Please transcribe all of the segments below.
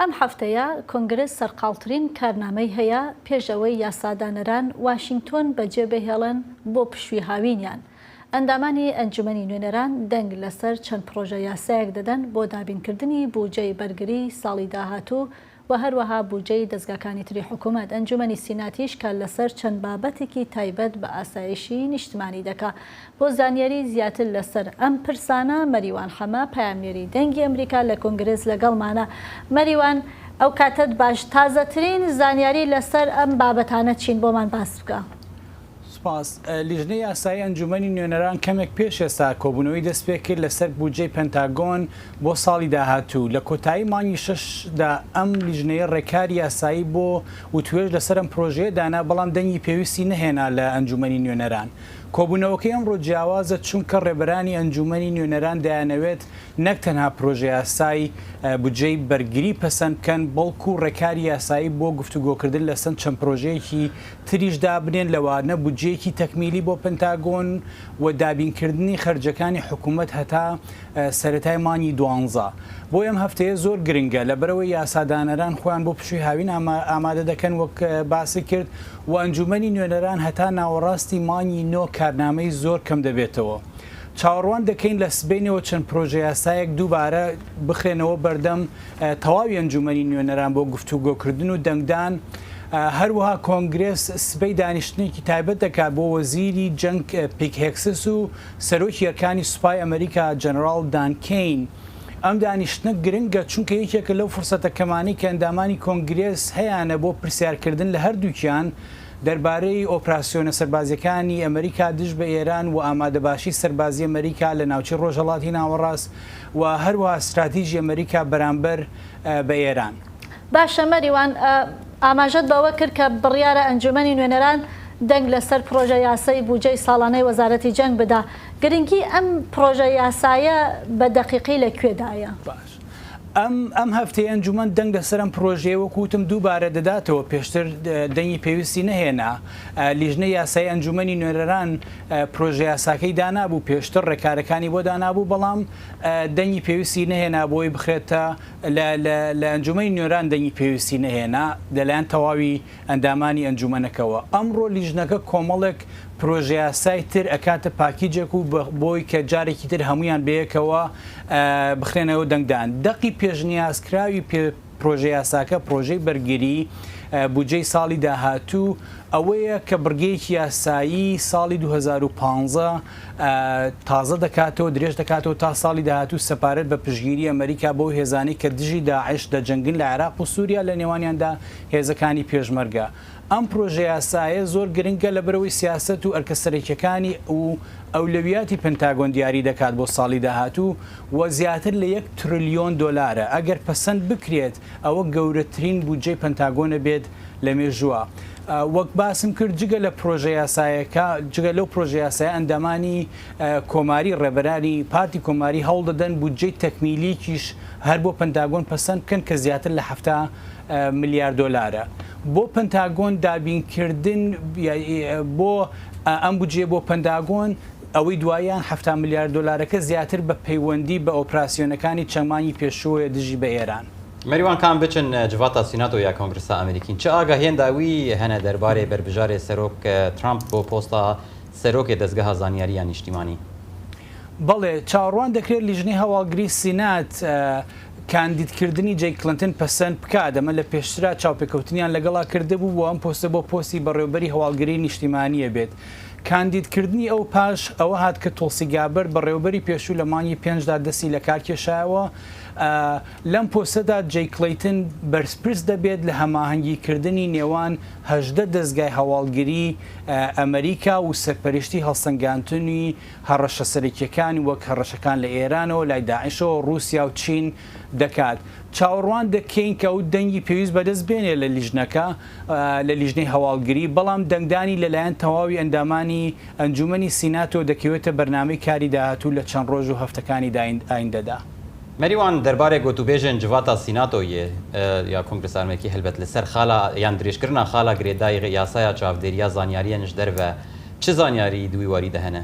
ئەم هەفتەیە کۆنگرس سەرقاڵترین کارنامەی هەیە پێش ئەوەی یاسادانەران واشینگتۆن بەجێبهێڵن بۆ پشووی هاوینیان. ئەندامانی ئەنجومەنی نوێنەران دەنگ لەسەر چەند پڕۆژە یاسایەک دەدەن بۆ دابینکردنی بوجەی بەرگری ساڵی داهاتوو و هەروەها بوجەی دەزگاکانی تری حکومەت، ئەنجومەنی سیناتیش کار لەسەر چەند بابەتێکی تایبەت بە ئاسایشی نیشتمانی دەکا. بۆ زانیاری زیاتر لەسەر ئەم پرسانە مەریوان حەمە پەیامنێری دەنگی ئەمریکا لە کۆنگرس لەگەڵمانە. مەریوان ئەو کاتەت باش، تازەترین زانیاری لەسەر ئەم بابەتانە چین بۆمان باس بکە. سوپاس. لیژنەی یاسایی ئەنجوومەنی نوێنەران کەمێک پێش ئێستا کۆبوونەوەی دەستپێکرد لەسەر بودجەی پنتاگۆن بۆ ساڵی داهاتوو. لە کۆتایی مانگی شەشدا ئەم لیژنەیە ڕێکاری یاسایی بۆ وتوێژ لەسەر ئەم پرۆژەیە دانا، بەڵام دەنگی پێویستی نەهێنا لە ئەنجوومەنی نوێنەران. کۆبوونەوەکەی ئەمڕۆ جیاوازە چونکە ڕێبەرانی ئەنجوومەنی نوێنەران دەیانەوێت نەک تەنها پرۆژەیاسای بودجەی بەرگری پەسەند بکەن، بەڵکو ڕێکاری یاسایی بۆ گفتوگۆکردن لەسەر چەند پرۆژەیەکی تریش دابنێن لەوانە بودجەیەکی تەکمیلی بۆ پنتاگۆن و دابینکردنی خەرجەکانی حکومەت هەتا سەرەتای مانگی دوانزە. بۆیە ئەم هەفتەیە زۆر گرنگە لەبەرئەوەی یاسادانەران خۆیان بۆ پشووی هاوین ئامادە دەکەن وەک باست کرد و ئەنجومەنی نوێنەران هەتا ناوەڕاستی مانگی نۆ کارنامەی زۆر کەم دەبێتەوە. چاوەڕوان دەکەین لە سبەینێوە چەند پرۆژەیاسایەک دووبارە بخرێنەوە بەردەم تەواوی ئەنجومەنی نوێنەران بۆ گفتوگۆکردن و دەنگدان، هەروەها کۆنگرێس سبەی دانیشتنێکی تایبەت دەکات بۆ وەزیری جەنگ پیت هێگسێس و سەرۆکی ئەرکانی سوپای ئەمریکا جەنەراڵ دان کەین. ئەم دانیشتنە گرنگە چونکە یەکێکە لەو فرسەتە کەمانەی کە ئەندامانی کۆنگرێس هەیانە بۆ پرسیارکردن لە هەردووکیان دەربارەی ئۆپراسیۆنە سەربازیەکانی ئەمریکا دژ بە ئێران و ئامادەباشی سەربازی ئەمریکا لە ناوچەی ڕۆژهەڵاتی ناوەڕاست و هەروەها ستراتیژی ئەمریکا بەرامبەر بە ئێران. باشە مەریوان، ئاماژەت بەوە کرد کە بڕیارە ئەنجومەنی نوێنەران دەنگ لەسەر پڕۆژە یاسای بوجەی ساڵانەی وەزارەتی جەنگ بدا، گرنگی ئەم پڕۆژە یاسایە بە دەقیقی لە کوێدایە؟ باش ئەم ئەم هەفتەیە ئەنجومەن دەنگ لەسەر ئەم پرۆژەیە وەکو وتم دووبارە دەداتەوە، پێشتر دەنگی پێویستی نەهێنا، لیژنەی یاسایی ئەنجومەنی نوێنەران پرۆژە یاساکەی دانابوو، پێشتر ڕێکارەکانی بۆ دانابوو، بەڵام دەنگی پێویستی نەهێنا بۆی بخرێتە لە لە لە ئەنجومەنی نوێنەران دەنگی پێویستی نەهێنا لەلایەن تەواوی ئەندامانی ئەنجومەنەکەوە. ئەمڕۆ لیژنەکە کۆمەڵێک پرۆژەیاسای تر ئەکاتە پاکیجێک و بۆی کە جارێکی تر هەموویان بەیەکەوە بخرێنەوە دەنگدان. دەقی پێشنیازکراوی پرۆژەیاساکە، پرۆژەی بەرگری بودجەی ساڵی داهاتوو، ئەوەیە کە بڕگەیەکی یاسایی ساڵی 2015 تازە دەکاتەوە، درێژ دەکاتەوە تا ساڵی داهاتوو سەپارەت بە پشتگیری ئەمریکا بەو هێزانەی کە دژی داعش دەجەنگن لە عێراق و سوریا لە نێوانیاندا هێزەکانی پێشمەرگە. ئەم پرۆژەیاسایە زۆر گرنگە لەبەرئەوەی سیاسەت و ئەرکە سەرەکیەکانی و ئەولەویاتی پنتاگۆن دیاری دەکات بۆ ساڵی داهاتوو و زیاتر لە یەک ترلیۆن دۆلارە ئەگەر پەسەند بکرێت ئەوە گەورەترین بودجەی پنتاگۆنە بێت لە مێژووە. وەک باسم کرد جگە لە پرۆژەیاسایەکە جگە لەو پرۆژەیاسایە ئەندامانی کۆماری ڕێبەرانی پارتی کۆماری هەوڵدەدەن بودجەی تەکمیلیکیش هەر بۆ پنتاگۆن پەسەند بکەن کە زیاتر لە 70 ملیار دۆلارە بۆ پنتاگۆن دابینکردن بۆ ئەم بودجەیە بۆ پنتاگۆن ئەوەی دواییان 70 ملیار دۆلارەکە زیاتر بە پەیوەندی بە ئۆپراسیۆنەکانی چەند مانگی پێشووەیە دژی بە ئێران. مەریوان کام بچن جڤاتا سیناتۆ یا کۆنگرسا ئەمریکین چ ئاگاهیێن داوی هەنە دەربارەێ بەربژارێ سەرۆک ترامپ بۆ پۆستا سەرۆکێ دەزگەها زانیارییا نیشتیمانی؟ بەڵێ، چاوەڕوان دەکرێت لیژنەی هەواڵگری سینات کاندیدکردنی جەی کلنتن پەسەند بکات، ئەمە لە پێشترا چاوپێکەوتنیان لەگەڵا کردبوو بۆ ئەم پۆستە بۆ پۆستی بەڕێوەبەری هەواڵگری نیشتیمانییە بێت. کاندیدکردنی ئەو پاش ئەوە هات کە تۆڵسی گابەرد بەڕێوەبەری پێشوو لە مانگی پێنجدا دەستی لەکار کێشایەوە. لەم پۆستەدا جەی کڵەیتن بەرپرس دەبێت لە هەماهەنگیکردنی نێوان 18 دەزگای هەواڵگری ئەمریکا و سەرپەرشتی هەڵسەنگاندنی هەڕەشە سەرەکییەکانی وەک هەڕەشەکان لە ئێرانەوە، لای داعشەوە، ڕووسیا و چین دەکات. چاوەڕوان دەکەین کە ئەو دەنگی پێویست بەدەست بێنێت لە لیژنەکە، لە لیژنەی هەواڵگری، بەڵام دەنگدانی لەلایەن تەواوی ئەندامانی ئەنجوومەنی سیناتەوە دەکەوێتە بەرنامەی کاری داهاتوو لە چەند ڕۆژ و هەفتەکانی ئایندەدا. مەریوان دەربارەێ گۆتوبێژێن جڤاتا سیناتۆیێ یا کۆنگرس ئەرمێکی هەلبەت لە سەر خالا یان درێژکردنا خالا گرێدای یاسایا چاڤدێریا زانیاریێن ژ دەرڤە چ زانیاری دوی واری دە هەنە؟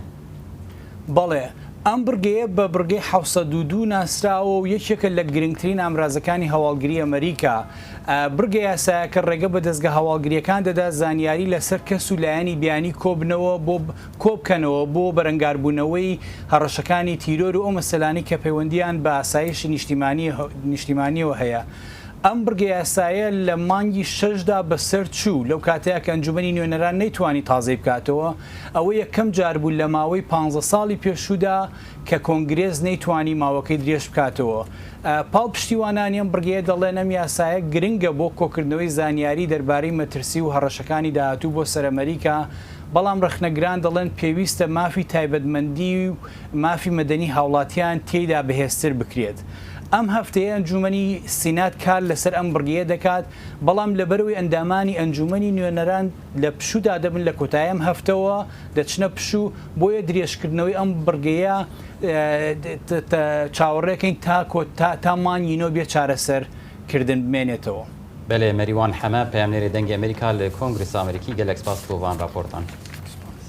بەڵێ. ئەم بڕگەیە بە بڕگەی 702 ناسراوە و یەکێکە لە گرنگترین ئامرازەکانی هەواڵگری ئەمریکا. بڕگە یاسایەکە ڕێگە بە دەزگە هەواڵگرییەکان دەدات زانیاری لەسەر کەس و لایەنی بیانی کۆبنەوە بۆ کۆبکەنەوە بۆ بەرەنگاربوونەوەی هەڕەشەکانی تیرۆر و ئەو مەسەلانەی کە پەیوەندییان بە ئاسایشی نیشتیمانییەوە هەیە. ئەم بڕگە یاسایە لە مانگی شەشدا بەسەر چوو، لەو کاتەیا کە ئەنجومەنی نوێنەران نەیتوانی تازەی بکاتەوە، ئەوە یەکەم جار بوو لە ماوەی پانزە ساڵی پێشوودا کە کۆنگرێس نەیتوانی ماوەکەی درێژ بکاتەوە. پاڵپشتیوانانی ئەم بڕگەیە دەڵێن ئەم یاسایە گرنگە بۆ کۆکردنەوەی زانیاری دەربارەی مەترسی و هەڕەشەکانی داهاتوو بۆ سەر ئەمەریکا، بەڵام ڕەخنەگران دەڵێن پێویستە مافی تایبەتمەندی و مافی مەدەنی هاوڵاتیان تێیدا بەهێزتر بکرێت. ئەم هەفتەیە ئەنجومەنی سینات کار لەسەر ئەم بڕگەیە دەکات، بەڵام لەبەرئەوەی ئەندامانی ئەنجومەنی نوێنەران لە پشوودا دەبن لە کۆتایی ئەم هەفتەوە دەچنە پشوو، بۆیە درێژکردنەوەی ئەم بڕگەیە چاوەڕێکەین تا تا مانگی نۆ بێ چارەسەر کردن بمێنێتەوە. بەلێ مەریوان حەمە پەیامنێری دەنگی ئەمریکا لە کۆنگرس ئەمریکی گەلەک سپاس بۆ ڤان راپۆرتان.